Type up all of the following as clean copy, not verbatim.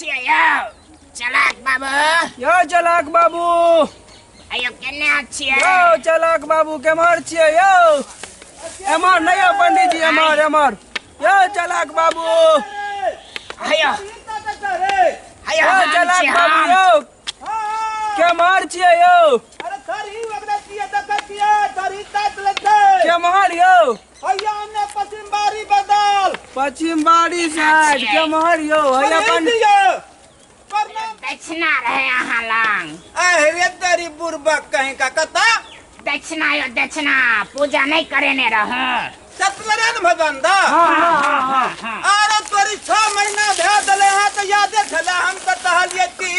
छियै यौ चलाक बाबू। यौ चलाक बाबू। अयो केने छियै? यौ चलाक बाबू केम्हर छियै यौ? एम्हर नहि यौ पंडीजी, एम्हर एम्हर। यौ चलाक बाबू। अयो अयो यौ चलाक बाबू यौ केम्हर छियै यौ? अरे थरही ओकरा छियै, देखै छियै थरही ताकि लै छै। केम्हर यौ? हैया ओन्ने पश्चिम बाड़ी बदल। पश्चिम बाड़ी साइड केम्हर यौ? हैया पंडी प्रणाम। दक्षिणा रहे अहाँ लग। अरे तेरी बुढ़बा कहीं का कता दक्षिणा यो दक्षिणा पूजा नहीं करेने रहो। सत्यनारायण भगवान दा। हाँ हाँ हाँ हाँ। अरे तोरी 6 महीना भए देले हैं तो यादे छले। हम तो कहलिए कि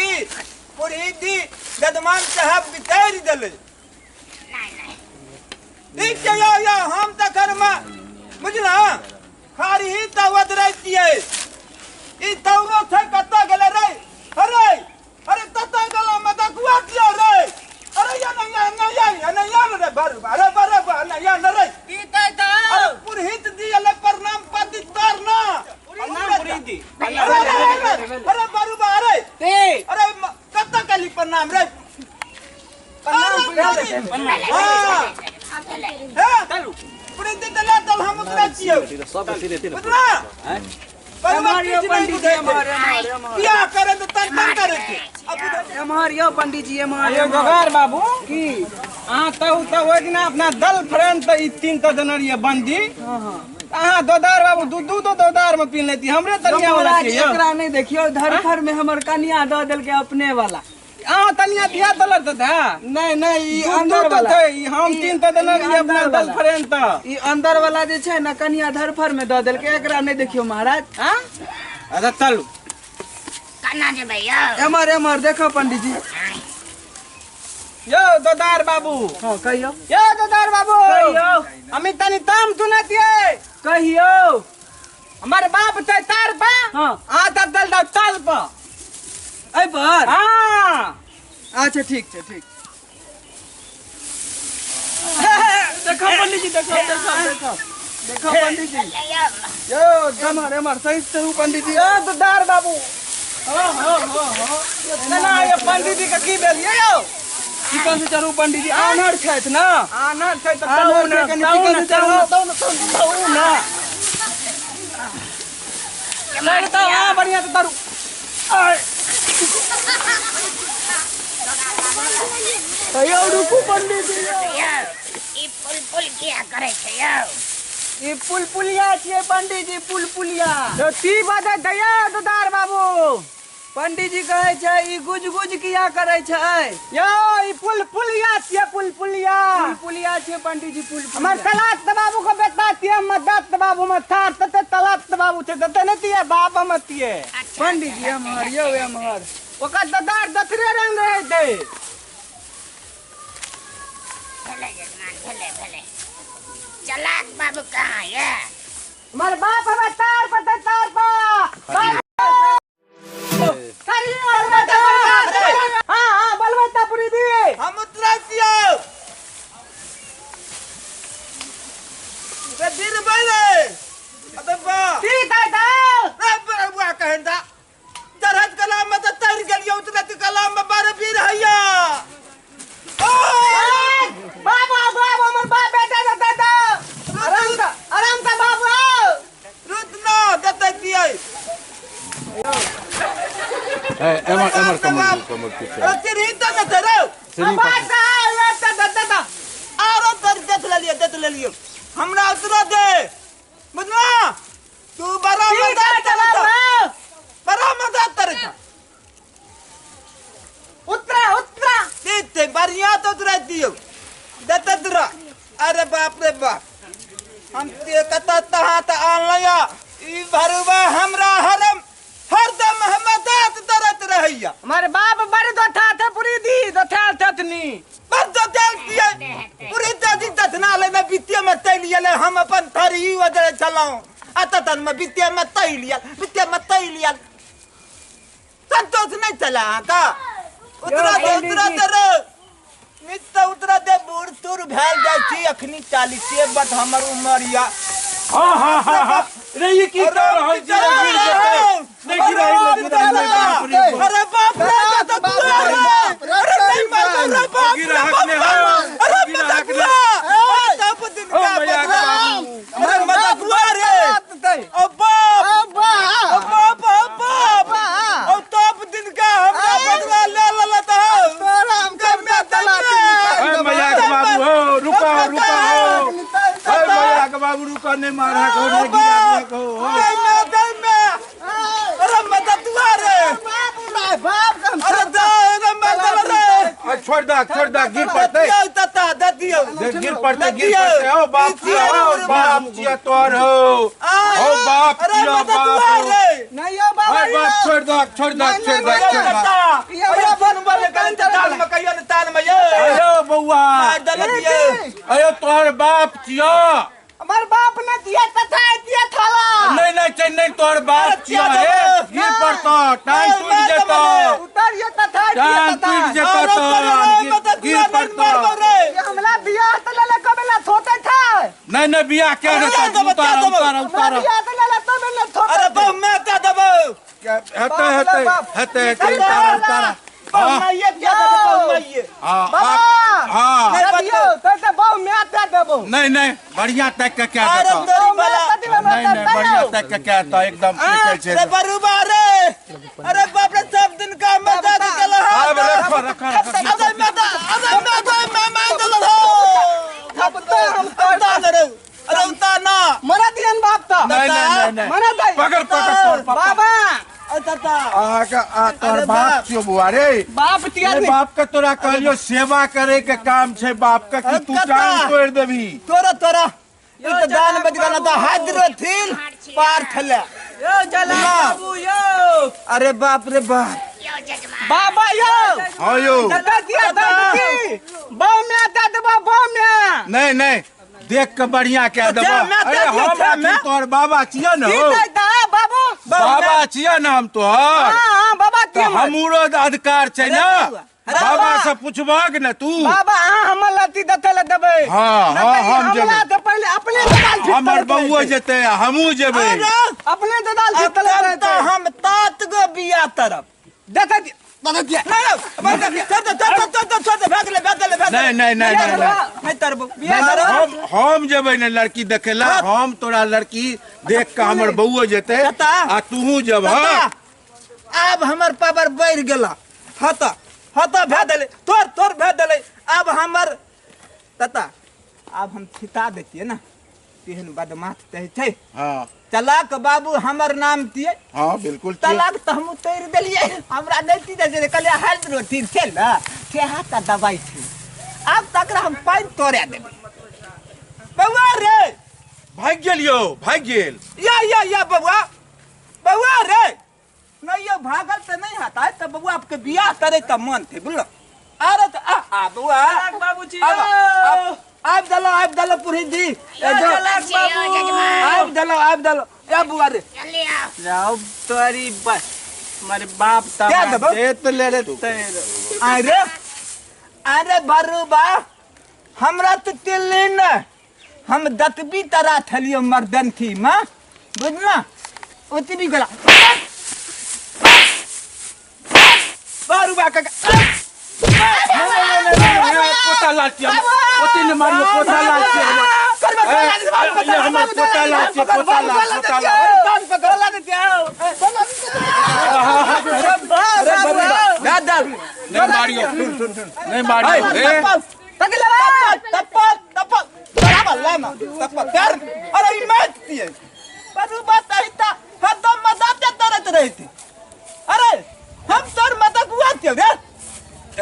पुरहित जी जजमान साहब बिचारि देले। नहीं नहीं ठीक छै यौ यौ हम तखन में बुझला खारही तऽ ओदरै छियै। ई तौरो छै कतऽ गेलै रे? अरे अरे कतऽ गेलै में देखुआ छियै रे? अरे या नहीं या नहीं या या नहीं या रे बर अरे बर नहीं या न रे। अरे पुरहित जी अले प्रणाम पति तोर ना। प्रणाम पुरहित जी। अरे अरे अरे बरुबा अरे ते अरे कतऽ गेली प्रणाम रे? प्रणाम पुरहित जी। हाँ चलू पुरहित जी देला तब हम उतरै छियै। बुझला एम्हर यौ पंडीजी, एम्हर एम्हर एम्हर। बियाह करे तऽ तन तन करे छै। अब बुझै एम्हर यौ पंडीजी एम्हर। अयो गोगार बाबू की अहाँ तहु तऽ ओहि दिना अपना दल फ्रेंड तऽ ई तीन तऽ देने रहियै बंदी। हाँ हाँ। अहाँ दोदार बाबू दू दू दो दोदार में पीन लेती हमरे तनिया वाला महाराज छियै यौ। एकरा नहीं देखियो, धरफर में हमर कनिया दऽ देलकै अपने वाला। अहाँ तनिया दिया देलक तऽ दे। नहीं नहीं ई दू दू अंदर तऽ वाला छै, ई हम तीन तऽ देने ई रहियै अपना अंदर दल वाला। फ्रेंड तऽ। ई अंदर वाला जे छै ने कनिया धरफर में दऽ देलकै, एकरा नहीं देखियो महाराज। हाँ? अच्छा चलू कना जेबै यौ? एम्हर एम्हर देखो पंडीजी। यौ दोदार बाबू। हाँ कहियो यौ दोदार बाबू। कहियो हमी तनी ताम सुनतियै। कहियो। हमर बाप छै तार पर। हाँ। अहाँ तब दल दौ ताल पर। एहि पर? हाँ। अच्छा ठीक छै ठीक। देखो पंडीजी देखो देखो देखो देखो पंडीजी। यौ एम्हर एम्हर सही से पंडीजी। यौ दोदार बाबू। हाँ हाँ हाँ हाँ। केना यौ पंडीजी के की भेल यौ? चिकन से चढ़ू पंडीजी, आन्हर छथि ना। आनर छै तऽ आन्हर तहु छै, ने कनि तहु चिकन ने से चढ़ू। तहु ने तहु ने चढ़ तऽ अहाँ बढ़िआँ से तरू। यौ रुकू पंडीजी। यौ ई पुल पुल किया करै छै यौ? ई पुलपुलिया छियै पंडीजी, पुलपुलिया। यौ की बजै छै यौ दोदार बाबू? पंडीजी कहै छै ई गुज गुज किया करै छै? यौ ई पुलपुलिया छियै, पुलपुलिया। पुलपुलिया छियै पंडीजी, पुलपुलिया। हमर तलाक तऽ बाबू के बेटा छियै, हमर दत्त बाबू हमर थार तते तलाक तऽ बाबू छै तते नहि तियै बाप हमर तियै। पंडीजी एम्हर यौ एम्हर। ओकर ददार दसरे रंग रहै छै। भेलै यजमान भेलै भेलै। चलाक बाबू कहाँ ये? हमर बाप हमर तार पर छै, तार पर। हाँ हाँ बोलबै तऽ पुरी दी। हम उतरै छियै। रे गिरबै रे। अबे बा। की कहै छौ? रे बरुआ कहन दा। चढ़त कलाम में तऽ तैर गेलियै, उतरत कलाम में बड़ वीर हैया। ओ! बाबू बाबू हमर बाप बेटा देतै तऽ आराम से आराम से बाबू आओ। रुतना देतै छियै। एमर एमर कमर कमर पीछे। अरे चिरही तऽ नहि छै रौ। बाप से आओ, एक तऽ देतै तऽ। आरो तर देख लेलियै देख लेलियै। हमरा उतरो दे। बुझला? तू बड़ा की मदद कहै छौ करै बाबू? छौ। आओ। बड़ा मदद करै छौ। उतरा उतरा। ठीक छै, बढ़िया तो उतरा दियौ। देतै तोरा। अरे बाप रे बाप। हम ते कतऽ तहाँ तऽ आनलैया। ई भरुआ हमरा हरम हरदम हमर दाँत दरद रहैया। हमर बाप बड़ दोठा थे पुरी दी दोठा थतनी। बड़ दोठा छियै। पुरी दादी दतना लेने वित्तीय में तैल गेलै। हम अपन थरी ओदरे छलहुँ। आ ततन में वित्तीय में तैल गेल, वित्तीय में तैल गेल। संतोष नहीं चला अहाँके? उतरा दे उतरा दे रे। नित्य उतरा दे, बूढ़ सूढ़ भेल जाइ छी। अखनी 40 बट हमर उमर या। हाँ हाँ हाँ हाँ रे ई की कर रहल छी? गिर जेतै। नहीं गिराई, नहीं गिराई। दक छोड़ दक गिर पड़तै तता दे दियौ देख गिर पड़तै गिर पड़तै ओ बाप ओ बाप जिया तोर हो ओ बाप जिया बाप नहीं यो बाबा अरे बाप छोड़ दक छोड़ दक छोड़ दक छोड़ दक अरे बन बन कन ताल में कहियो न ताल में यो अयो बउआ अयो तोहर बाप जिया हमार बाप ने दिया तथा दिया थाला नहीं नहीं चल नहीं तोहर बाप जिया है गिर पड़तो टांग टूट जेतो उतर ये तथा टांग टूट जेतो गिर पड़तो ये हमला बियाह त लेले कबेला थोते था नहीं नहीं बियाह क्या रहता उतार उतार उतार बियाह त लेले तबे न थोते अरे बहु मैं क्या देबो हेते हेते हेते हेते उतार उतार बहु मैं ये क्या देबो बहु मैं ये हां बाबा हां नहीं दियो तो बहु मैं क्या देबो नहीं नहीं बढ़िया तक के क्या देतो नहीं नहीं बढ़िया तक के क्या तो एकदम ठीक है अरे बरुबा रे अरे बाप रे सब दिन का मजा निकल है अब रखो रखो अरे मजा अरे मजा मैं मैं चल हो अब तो हम उतार रे अरे उतार ना मरा दियन बाप तो नहीं नहीं नहीं मरा दे पकड़ पकड़ तोर बाबा आ का आ तोर बाप छियो बुआ रे बाप तिया रे बाप के तोरा कहलियो सेवा करे के काम छै बाप के कि तू टांग तोड़ देबी तोरा तोरा ई त दान बज गला त हाइड्रोथिल पार थले यो चला बाबू यो अरे बाप रे बाप यो जजमान बाबा यो हां यो दादा दिया दादी बहु में आता देबा बहु में नहीं नहीं देख के बढ़िया कह देबो अरे हम तोहर बाबा छियो न की दैता बाबू बाबा छियो न हम तोहर हां हां बाबा तो हमरो अधिकार छै न बाबा से पूछबहक न तू बाबा अहाँ हमर लत्ती दते ले देबै हां हां हम जेबै तो पहिले अपने ददाल हमर बउओ जेतै हमहू जेबै अपने ददाल जीतले रहतै हम तात गो बिया तरफ देते नहीं नहीं नहीं नहीं नहीं तरबो हम जेबै ने लड़की देखेला हम तोरा लड़की देख के हमर बउओ जेतै आ तूहू जब आब हमर पावर बढ़ि गेला हता हता भए देलै तोर तोर भए देलै आब हमर तता आब हम छिता दैतियै ने तेहन बदमाश तै छै हां तलाक बाबू हमर नाम दिए हां बिल्कुल तलाक त हम उतारि देलियै हमरा नहि ती दे छै कहलियै हेल्थ रोटी छै ने ठेहा त दवाई छै आब तकरा हम पानि तोड़े देबै बउआ रे भागि गेल यौ भागि गेल या या या बउआ बउआ रे नहीं यो भागल त नहीं हता त बउआ आपके बियाह करे त मन थे बुझलो अरे त आ आ बउआ बाबूजी आब दलो आब दलो पुरोहित जी आब दलो आब दलो या बुआ रे जल्दी आओ जाओ तोरी बस मारे बाप ता देत ले रे अरे अरे बरुबा हमरा त तिल्ली न हम दतबी तरा थलियो मर्दन थी मां बुझना उतनी गला बरुबा का पोता लाल पोती ने मारियो पोता लाल हमर पोता लाल पोता लाल पोता लाल नहीं मारियो नहीं मारियो तप्पल बराबर लाना तप्पल कर अरे ई मत दिए बरुबा तहिता हरदम मजाक तरत रहते अरे हम तोर मदक हुआ थे रे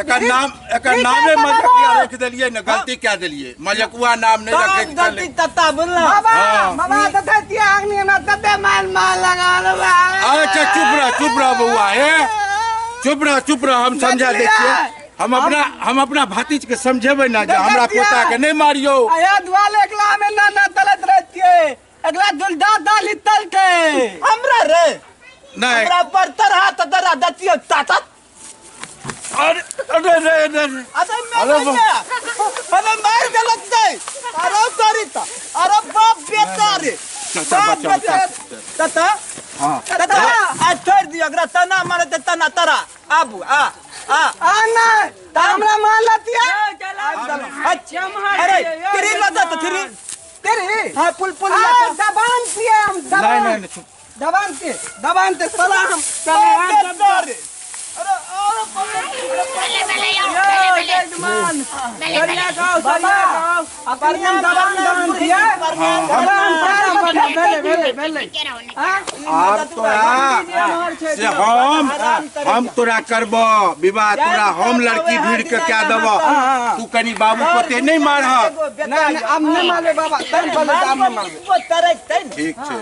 एकर नाम एकर नामे मजकुआ रख देलिए न गलती क्या देलिए मजकुआ नाम नहीं रखे के गलती तत्ता बोलना बाबा बाबा तते तिया अग्नि हमरा तते मार मार लगा लेबा अच्छा चुप रह बउआ ए चुप रह हम समझा दै छियै हम अपना भातीज के समझेबै ना जे हमरा पोता के नहीं मारियो आया दुआले एकला में ना ना तलत रहतिए अगला दुलदा दाली तल के हमरा रे नहीं हमरा पर तरह तरह दतियो ताता अरे अरे रे रे अरे मैं अरे मार गलत नहीं अरे करिता अरे बाप बेटा रे चाचा बचाओ ताता हां ताता आ छोड़ दियो अगरा तना मारे त तना तरा आबू आ आ आ ना हमरा मार लतिया अच्छा अरे तेरी लता त तेरी तेरी हां पुल पुल दबान पिए हम दबान नहीं नहीं दबान ते साला हम चले अरे अरे बले बले यो बले बले जजमान बले बले सरिया खाओ सरिया खाओ। प्रणाम प्रणाम छियै। प्रणाम प्रणाम प्रणाम भेलै भेलै भेलै। आब तोरा से हम तोरा करब विवाह, तोरा हम लड़की ढूंढ के कह देब। तू कनी बाबू पोते नहीं मारह। नहीं नहीं, अब नहीं मारबै बाबा, तन बोले आब नहीं मारबै। ठीक छै।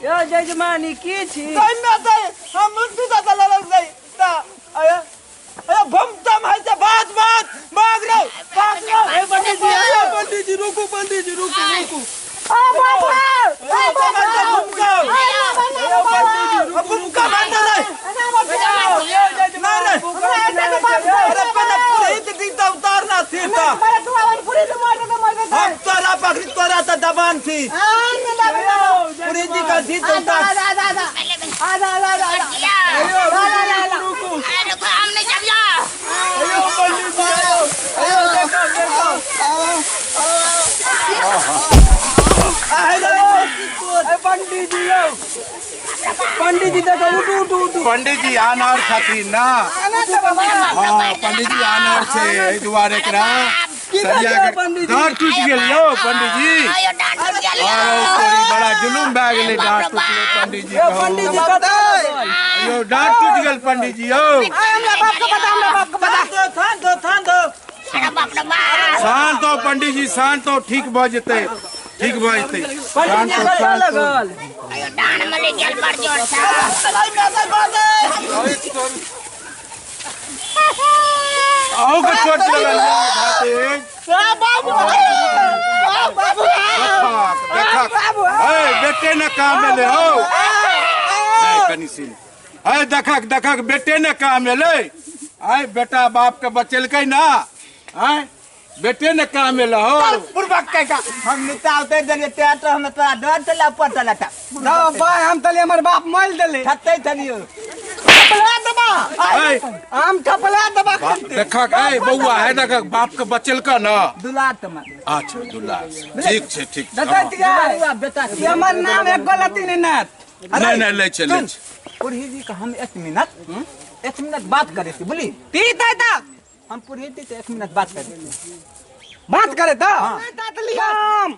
यो जजमानी की छी? ए पंडित जी, ए पंडित जी रुकू, पंडित जी रुकू रुकू। हम तोरा पकड़ी तोरा तो दबान थी पूरी जी का जीत उतार। हम नहीं जब पंडित जी यौ, पंडित जी देखो, उठू उठू उठू। पंडित जी आनर छथिन ना? हाँ पंडित जी आनर छै, एहि दुआरे एकरा सरिया के पंडित जी? डाँट टूटि गेल यौ पंडित जी। आरो तोरी बड़ा जुलुम भए गेलै, डाँट टूटलै पंडित जी। यौ पंडित जी कतऽ? यौ डाँट टूटि गेल पंडित जी यौ। शांत हो पंडित जी, शांत हो, ठीक भऽ जेतै, ठीक भऽ जेतै। पंडित जी शांत हो, कतऽ शांत हो। लगल? अहूँ के चोट लगल यौ भातिज। देखक देखक, ए बेटे ने काम एलै हौ। ए कनी सुन, ए देखक देखक, बेटे ने काम एलै। आय बेटा बाप के बचेलकै ना, आय बेटे ने काम एलै हौ। हम नीचा उतर देलियै ट्रैक्टर, हम तोरा डर चला ऊपर चला था। ना भाई, हम तले हमर बाप मल देले। छत्ते चलियो ए हम थपला दबा। देखक, ए बौआ है, देखक बाप के बचेलकै ना। दुलार तमा। अच्छा दुलार, ठीक छै ठीक छै। देखै छियै बेटा ई हमर नाम एक गलती नहीं नाथ। नहीं नहीं, लै छै लै छै। पुरही जी का हम एक मिनट, एक मिनट बात करे थी बोली ती तै ता हम पुरही जी से एक मिनट बात करे थी। बात करे ता हम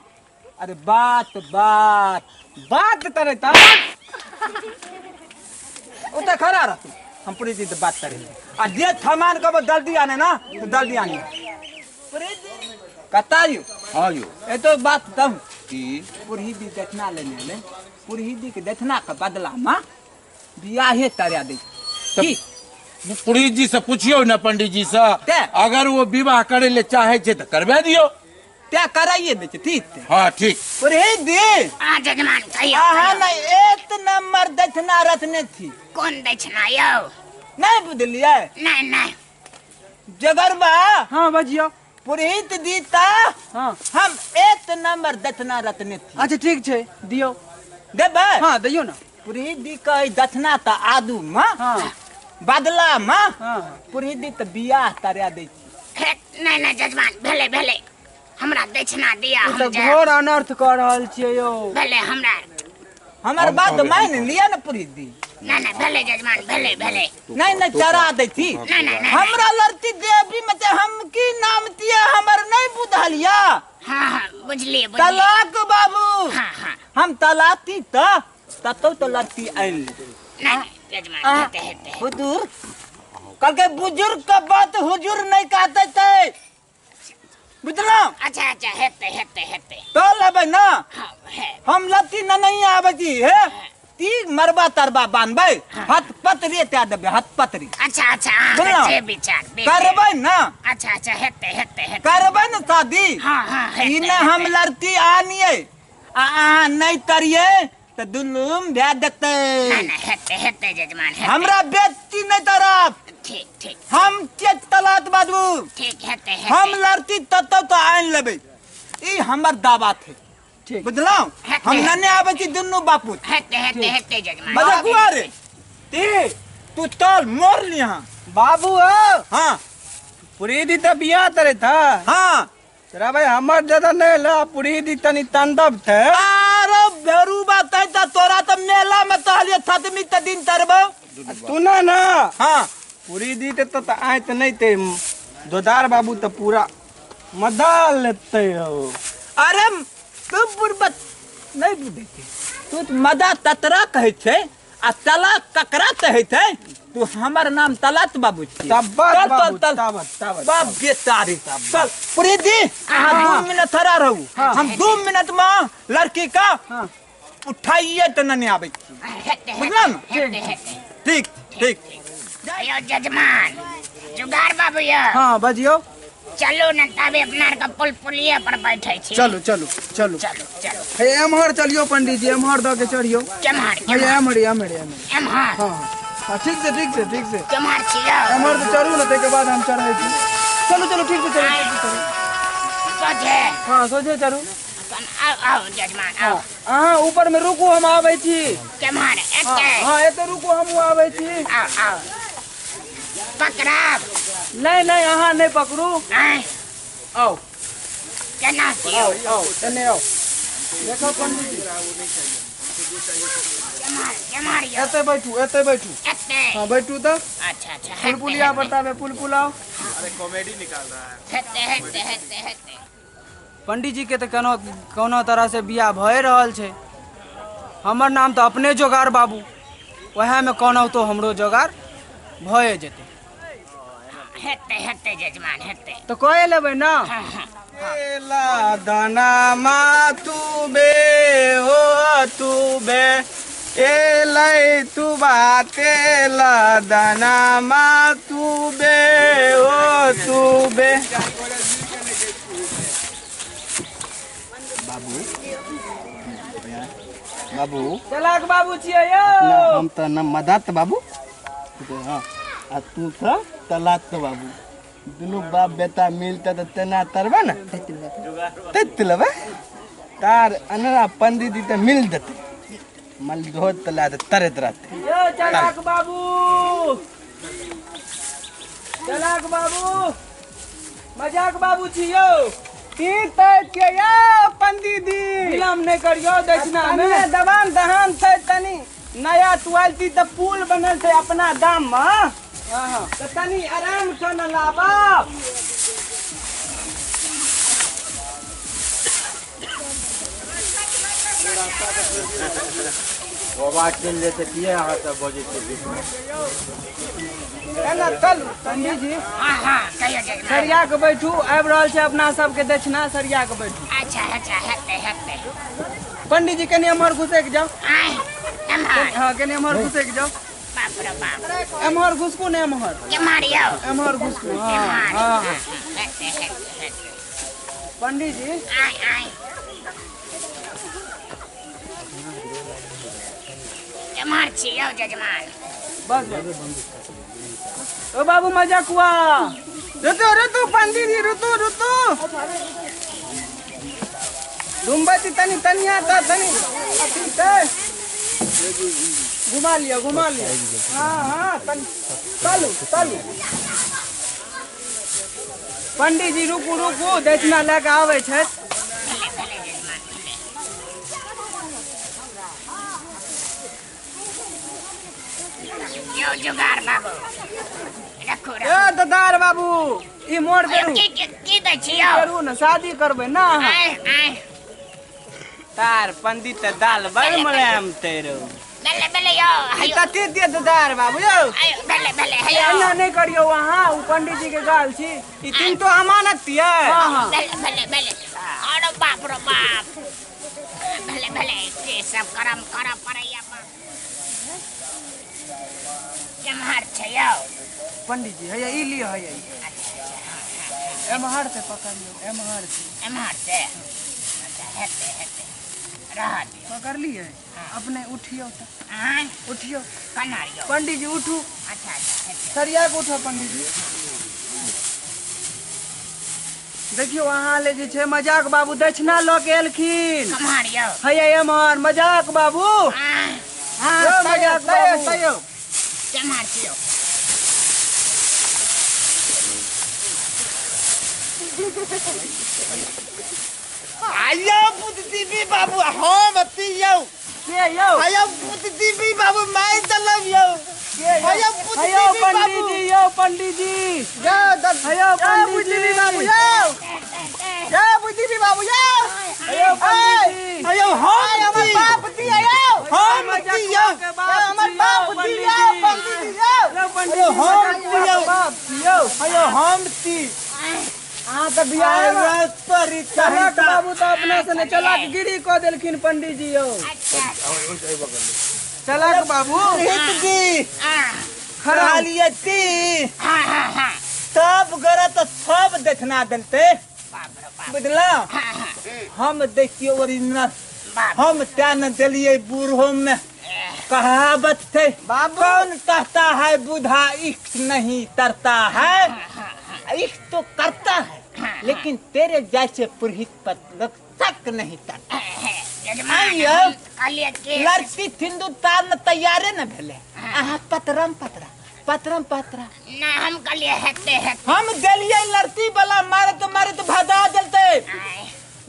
अरे बात बात बात करे ता उतना खड़ा रह तू, हम पुरही जी से बात करेंगे। आ जे सामान कब जल्दी आने ना तो जल्दी आने। कता you हाँ यौ। ए तो बात तब की पुरही जी देखना लेने ले, पुरही जी के देखना के बदला में बियाहे तरा दे की। पुरोहित जी से पूछियो ना पंडित जी से, ते? अगर वो विवाह करे ले चाहे छै तऽ करबा दियो। ते कराइए दे छै, ठीक ते। हाँ ठीक। पुरही जी जजमान कहियो। अहाँ ने एक नंबर दक्षिणा रखने थी। कोन दक्षिणा यौ? नहीं बुझलियै? नहीं नहीं। जगरबा। हाँ बजियो। पुरोहित जी ता हाँ हम एक नंबर दक्षिणा रखने थी। अच्छा ठीक छै, दियो। देबै? हाँ दियो ना। पुरोहित जी के दक्षिणा त आदू में हाँ बदला में हाँ पुरोहित जी त बियाह तरा दै छी। नहीं नहीं जजमान, भेलै भेलै, हमरा दक्षिणा दिया। ई हम तऽ जायब। घोर अनर्थ कऽ रहल छियै यौ। भेलै हमरा हमर हम बात कहबै, मान लिअ ने पुरोहित जी। नहीं नहीं भेलै जजमान, भेलै भेलै। नहीं नहीं चरा दै छी। नहीं नहीं नहीं। हमरा लड़ती देवी में ते हम की नाम दिए हमर नहीं बुझलिया। हाँ हाँ बुझलिए बुझलिए। तलाक बाबू। हाँ हाँ हम तलाती त ततो तो लड़ती आइन। नहीं नहीं जजमान, हेते हेते। हुजूर कल के बुजुर्ग का बात हुजूर नहीं कहते थे, बुझलो? अच्छा अच्छा, हेते हेते हेते। तो लेबै ना। हाँ है। हम लत्ती न नहीं आबै छी हे, ती मरबा तरबा बांधबै, हथ पतरी ते देबै, हथ पतरी। अच्छा अच्छा, अहाँके बुझलहुँ? जे विचार करबै ना। अच्छा अच्छा, हेते हेते हेते। करबै ना शादी। हाँ हाँ हेते, ई ना हम हेते। लड़ती आनिए आ अहाँ नहीं तरिए तऽ दुलुम भए जेतै। नहीं नहीं हेते हेते जजमान, हेते। हमरा बेटी नहीं तरफ। ठीक ठीक। हम के तलात बाजू। ठीक हेते हेते। हम लड़ती ततौ तो आनि लेबै, ई हमर दावा थे। ठीक। बुझलहुँ? हम नने आबै छी दुनू बापूत। हेते हेते हेते जजमान। बजकुआ रे ती तू चल मोर लिहा बाबू हो। हाँ पुरी दी तऽ बियाह करे था। हाँ तेरा भाई हमर ज्यादा नहीं ला, पुरी दी तनी तंदब थे। अरे भेरू बात है त तोरा त मेला में तहलिए थतमी त दिन तरबो। तू ना ना। हाँ पूरी दी ते तो आय त नहीं ते दोदार बाबू तो पूरा मदा लेते हो। अरे तू बुरबत नहीं बुझै छै, तू त मदा ततरा कहै छै आ तला ककरा कहै छै। तू हमर नाम तलत बाबू छी। तब्बत चल बाबू, चल चल ताबत ताबत बाप बेतारी चल पूरी दी अहाँ 2 मिनट थरा रहू, हम 2 मिनट में लड़की का उठाइए त नहीं आबै छी, हेतै बुझलौ ने? हेतै हेतै। ठीक ठीक। यो जजमान जुगार बाबू यो हाँ बजियो। चलू न तबे अपना आर के पुल पुलिये पर बैठे छी। चलू चलू चलू चलू चलू। हे एम्हर चलियो पंडित जी, एम्हर दऽ के चढ़ियो। केम्हर हे केम्हर एम्हर एम्हर एम्हर। एम्हर? हाँ हाँ ठीक से ठीक से ठीक से केम्हर छियो? एम्हर से चढ़ू ने ताहिके बाद हम चढ़ै छी। चलू चलू ठीक से चलू ठीक से चलू। सोझे? हाँ सोझे चढ़ू। आओ आओ जजमान आओ। अहाँ ऊपर में रुकू हम आबै छी। केम्हर एते? हाँ एते रुकू हमहूँ आबै छी। आओ आओ पकड़ब। नहीं नहीं अहाँ नहीं पकड़ू। आँय आओ केना छियो? आओ एने आओ। देखो पंडित जी केम्हर केम्हर यो? एते बैठू एते बैठू। एते? हाँ बैठू तऽ। अच्छा अच्छा। पुलपुलिया बताबे पुलपुलाओ। हेतै हेतै हेतै हेतै। पंडित जी के तऽ कोनो कोनो तरह से बियाह भए रहल छै। हमर नाम तऽ अपने जोगार बाबू, वएह में कोनो तो हमरो जोगार भए जेतै। हेतै हेतै जजमान हेतै। तऽ कए लेबै ना? हाँ हाँ। एला दाना मा तू बे हो तू बे एलै तू बाते ला दाना मा तू बे हो तू बे। बाबू बाबू चलाक बाबू छियै यौ। हम त न मदत बाबू, हाँ आ तू त तलाक बाबू, दुनू बाप बेटा मिलते त तेना तरबे न तैत लेबै तार अनरा पंडित जी त मिल देते मल धोत तला त तरत रहते। यौ चलाक बाबू चलाक बाबू मजाक बाबू छी यौ। की तै छियै यौ पंडित जी? विलम्ब नहि करियौ दक्षिणा में। दबान दहान छै तनी नया ट्वेल्टी त पुल बनल छै अपना दाम में, हाँ त तनी आराम से न लाबब। बाबा चलि जेतै किए अहाँ सब बजै छियै बीचमे? एना चलू पंडित जी। हाँ हाँ कहियो जजमान। सरिया के बैठू, आबि रहल छै अपना सबके दक्षिणा, सरिया के बैठू। अच्छा अच्छा हेतै हेतै। पंडित जी कनि एम्हर घुसैक जाउ। आँय एम्हर? हाँ कनि एम्हर घुसैक जाउ। बाप रे बाप। एम्हर घुसकू ने एम्हर। केम्हर यौ? एम्हर घुसकू। हाँ एम्हर? हाँ हेतै हेतै हेतै। पंडित जी आँय आँय केम्हर छी यौ जजमान? बस बस। ओ बाबू मजाकुआ रुतु रुतु पंडित जी रुतु रुतु। धुमबती तनी तनिया त तनी अथी छै। घुमा लिअ घुमा लिअ। हाँ हाँ तनी चलू चलू। पंडित जी रुकू रुकू दक्षिणा लए कऽ आबै छथि। भले भले जजमान भले। यौ जुगार बाबू रखू ए रखू। ददार बाबू ई मोड़ करू की की दै छी यौ? करू ने शादी करबै ना अहाँ। आँय आँय तार पंडित त दाल बड़ मुलायम तेरो। भले भले यौ ई कथी दिए ददार बाबू यौ? आयो भले भले हयो। एना नहि करियौ अहाँ, ओ पंडित जी के गाल छी। ई तीन तो अमानत दिए। हाँ हाँ भले भले भले। अरे बाप रे बाप। भले भले के सब करम करऽ पड़ैया बाप। केम्हर छै यौ? पंडित जी हैया ई लिअ हैया ई। एम्हर से पकड़ियौ एम्हर से। एम्हर से? अच्छा हेतै हेतै रहऽ दियौ। पकड़लियै? अपने उठियौ तऽ। आँय उठियौ। केना यौ? पंडित जी उठू। अच्छा अच्छा हेतै। सरिया के उठो पंडित जी। देखियौ अहाँ ले जे छै मजाक बाबू दक्षिणा लऽ के एलखिन। केम्हर यौ? हैया एम्हर मजाक बाबू। आँय हाँ यौ तैयो मजाक तैयो बाबू। तैयो। केम्हर छियौ? आयो बुद्धिजीवी बाबू हम अथी यौ। के यौ? आयो बुद्धिजीवी बाबू मारि देलौ यौ। के यौ? आयो हैयौ बुद्धिजीवी पंडित बाबू। जी यौ यौ अयो हम ती अहाँ तऽ बियाह चलक बाबू तऽ अपना से चलक गिरी कऽ देलखिन पंडीजी यौ। चलक बाबू जी खरालिए ती सब गोरा तो सब देखना देलते बुझला। हम देखियो ओरिजिनल हम त्या न देलिए बूढ़ो में। कहावत थे कौन कहता है बूढ़ा इश्क नहीं तरता है, इश्क तो करता है लेकिन तेरे जैसे पुरोहित पर लोग तक नहीं तरता। लड़की हिंदुस्तान में तैयारे न भेले अहाँ पतरम पतरा पतरम पतरा ना हम कहलिए हेते हेते हम देलिए लड़की वाला मारत मारत भदा देलते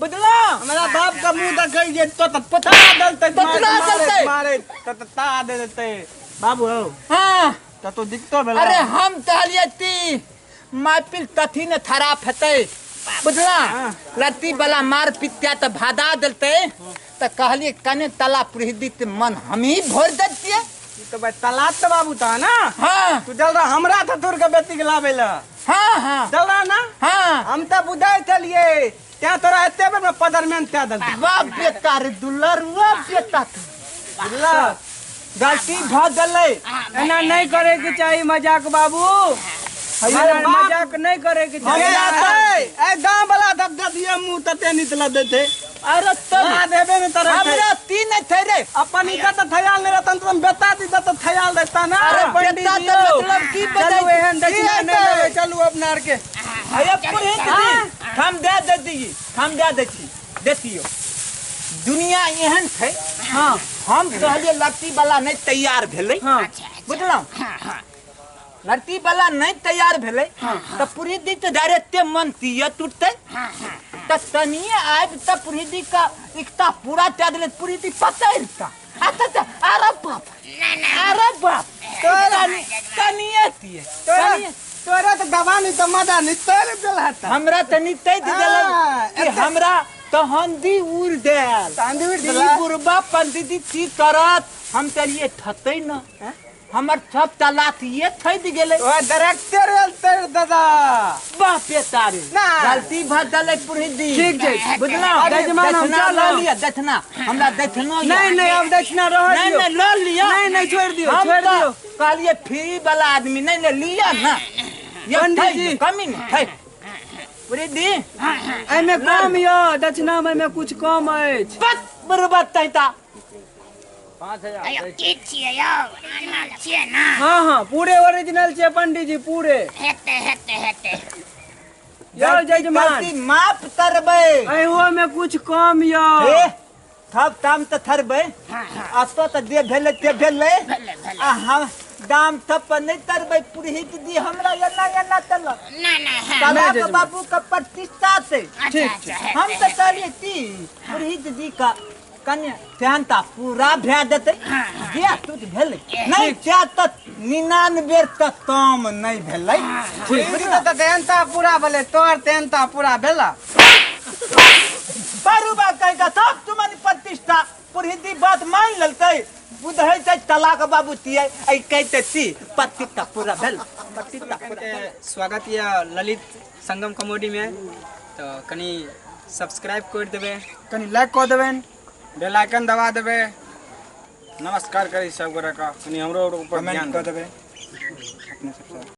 बुझला। हमरा बाप का मुंह देखै जे तो पता देलते पतरा देलते मारे त ता दे देलते बाबू हो। हां त तो दिक्कत भेला। अरे हम कहलिए ती मापिल तथी ने थरा फते बुझला। लड़की वाला मार पित्या त भादा देलते त कहलिए कने तला पुरोहित मन हम ही भर देतिए। तो भाई तलाक तो बाबू था ना। हाँ तू जल रहा हमरा था तोर के बेटी के लावे ला। हाँ हाँ जल रहा ना। हाँ हम तो बुझाई चलिए त्या तोरा एते बेर में पदर में त्या दल वाह बेकार दुलर वाह बेटा तू बुझला गलती भ गेलै। एना नहीं करे के चाहिए मजाक बाबू, हमारे मजाक नहीं करे के चाहिए। ए गांव वाला दब दे दिए मुंह तते नितला देते। अरे तब ना देबे में तरह हमरा तीन थे रे अपन इज्जत थयाल नहीं रहता तुम बेटा दी त थयाल रहता ना। अरे पंडित बेटा त मतलब की चलू एहन दक्षिणा नहीं लेबै चलू अपना आर के। अरे पुरोहित जी हम दे दे दी हम दे दे छी देखियो दुनिया एहन छै। हां हम कहलिए लड़की वाला नहीं तैयार भेलै। हां बुझलौ। हां लड़की वाला नहीं तैयार भेलै त पुरोहित जी त डायरेक्टे मन तिय टूटतै। त तनिए आबि त पुरोहित जी का एकता पूरा त्या देले पुरोहित जी पतैलता। अच्छा अरे बाप अरे बाप तोरा तनिए तिय तोरा त दवा नहीं त मदा नहीं तोरे देल हता हमरा तनी तै देल कि हमरा तहंदी उड़ देल तहंदी उड़ देल बुरबा पंडित जी की करत हम चलिए थतै न हमर सब तलाक ये थैद गेलै। ओ डायरेक्टर रेल तर दादा वाह पेतारे गलती भ गेलै पुरोहित जी। ठीक छै बुझलौ। जजमान हम दक्षिणा ल लिअ दक्षिणा हमरा दक्षिणा नहीं नहीं अब दक्षिणा रह दियो। नहीं नहीं ल लिअ। नहीं नहीं छोड़ दियो छोड़ दियो। कहलिए फ्री वाला आदमी नहीं ले लिअ ना पंडित जी कमी नहीं है पुरोहित जी। एमे कम यो दक्षिणा में कुछ कम अछि बस बरोबर तैता 5000 की छियै यौ आनल छियै ना। हां हां पूरे ओरिजिनल छियै पंडित जी पूरे हेते हेते हेते यौ जजमान माफ करबै एहो में कुछ कम यौ ए थप दाम त थरबै अतो त जे भेलै ते भेलै आ हम दाम थप पर नहीं तरबै पुरोहित जी हमरा एना एना तल ना ना तलाक बाबू का प्रतिष्ठा से ठीक हम त कहलिए ती पुरोहित जी का कन्या ध्यान पूरा भए देतै जे टूट भेलै नहीं क्या त 99 त कम नहीं भेलै। त ध्यानता पूरा भेलै तोहर ध्यानता पूरा भेला बरुबा कहिका सब तुमन प्रतिष्ठा पुरोहित जी बात मान लेलकै बुझै छै तलाक बाबू तियै ऐ कहते ती प्रतिष्ठा पूरा भेल प्रतिष्ठा पूरा। स्वागत यऽ ललित संगम कॉमेडी में तो कनी सब्सक्राइब कर देबै कनी लाइक कर देबै बेल आइकन दबा देबै। नमस्कार करी सब गोरा का कनी हमरो ऊपर ध्यान कमेंट कर देबै अपने सबसे।